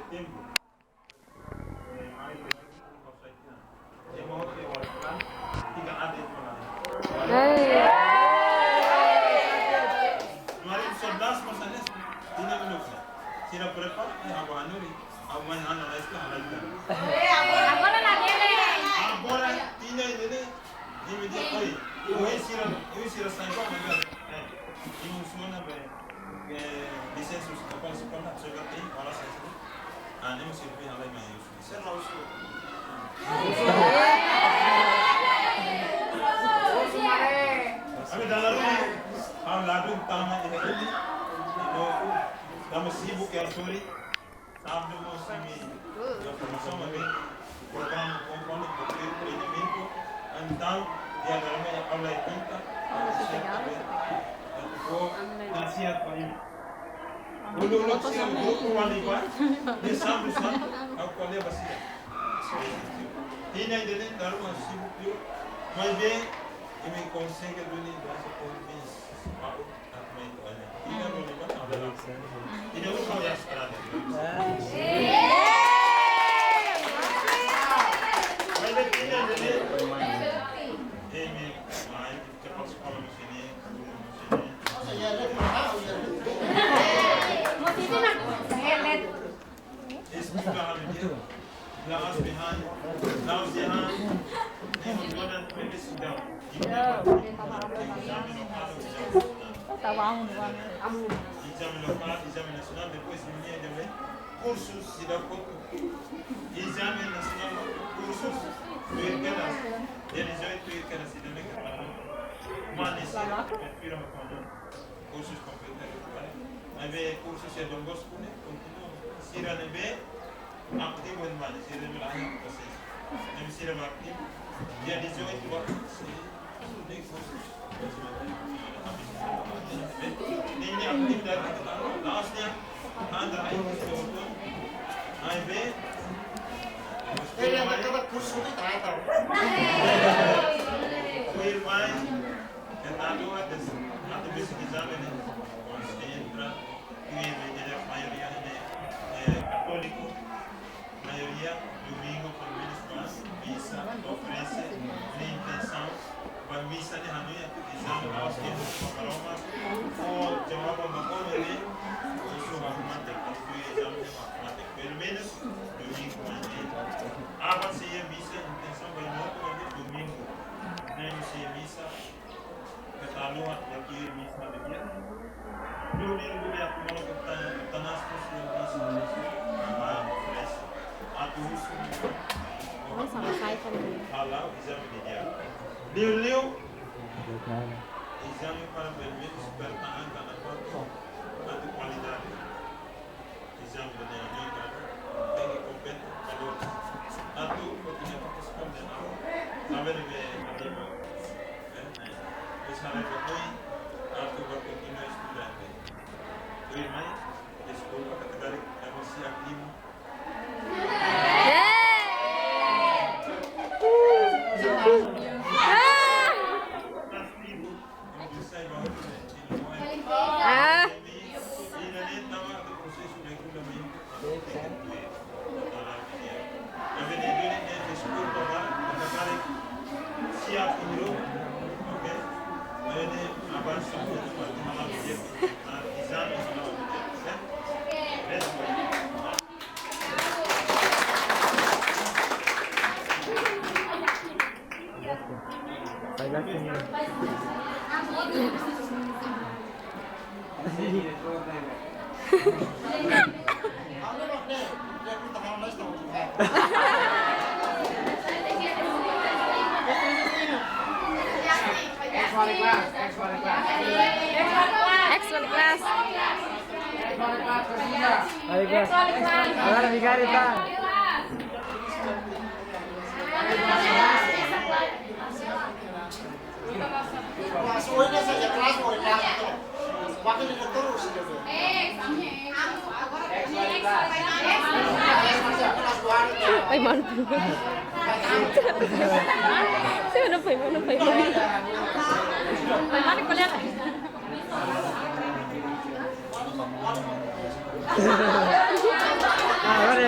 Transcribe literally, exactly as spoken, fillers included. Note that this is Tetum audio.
Tempu. Nuari sebelas mas ada, tinan ino. Sira prepara, eh, ha'u hanorin, ha'u mai hanorin, ha'u hanorin. Agora la debe. Agora, tinan ida-ne'e, imi dehan, oi, oi, sira, oi, sira sai ba, mas, eh, imi husu ona be, eh, lisensa, kapal sekolah, sudah tem, para saya sini. Ah, nem se vê, ha'u mai, ha'u husu. Ami dala ruma, ha'u ladún tama iha ne'e, no, tama sibuk iha sorin, sábadu mós ami iha formasaun, ami programa kompone, porque treinamentu, entaun, dia dala ruma ha'u la iha konta, ha'u la iha konta, ha'u la iha konta. Uluk-uluk sira grupu wali ba, de sábadu, sábadu, ha'u ko'alia ba sira. Tinan ida-ne'e, dala ruma sibuk liu, maibé, imi konsege duni, graças por mês, ha'u, ha'u mai ko'alia. Tinan ida-ne'e, ha'u la, tinan ida-ne'e, ha'u la estrada. Maibé, tinan ida-ne'e, imi, mai, Ezame lokál, ezame nasionál, depois imi-nia ezame, kursus sira hotu. Ezame nasionál, kursus, tuir kedas, dia dezoito tuir kedas, ezame ke para. Mane sira, pira mane. Kursus kompletu, ne'ebé kursus iha Don Bosco ne'e, kontinua. Sira ne'ebé ativu iha ne'ebá, sira ne'ebé la iha prosesu. Ne'ebé sira ba ativu. Dia dezoito ba, si, si, ne'e kursus. Ne'e, ne'e atividade ke ta, last year, anda ai kursus, ai be. Ele anda kada kursu ke ta, ta. Tuirmai, ke ta dua des, atu besik ezame ne'e, konsentra, tuir be, jadi maioria ne'e, eh, katóliku, maioria domingu, pelumenus, ba misa, oferese, nia intensaun, ba misa ne'e hanoin atu ezame la'ós ke ba Maromak, ou jawabu ba kona ne'e, husu matemátika, atu ezame ne'e matemátika, pelumenus, domingu, maioria. Aban sei iha misa, intensaun ba imoto, maibé domingu, ne'e sei iha misa, ke ta loa, ya, ke misa de dia. Domingu, ya, ke molo ke ta, ta nas, ke sei misa, ba, fresh. Atu husu. Vamos avançar aí também. Hala'o, ezame de dia. Liuliu, ezame para pelumenus bertahan karena kuandu atu kualidade. Ezame de dia, tenke kompete, valór. Atu, atu iha partisipa de nau. Sabe de be, arriba. Eh, eh. Pois, haree ba oin, atu ba kontinua estuda. Tuirmai, deskulpa, katak karik, ema sei aktivu. Ah. Actual class. Aí, class. Agora, vigário, tá? Pai, mano. Pai, mano, pai, mano. Pai, mano, qual é? Ah, agora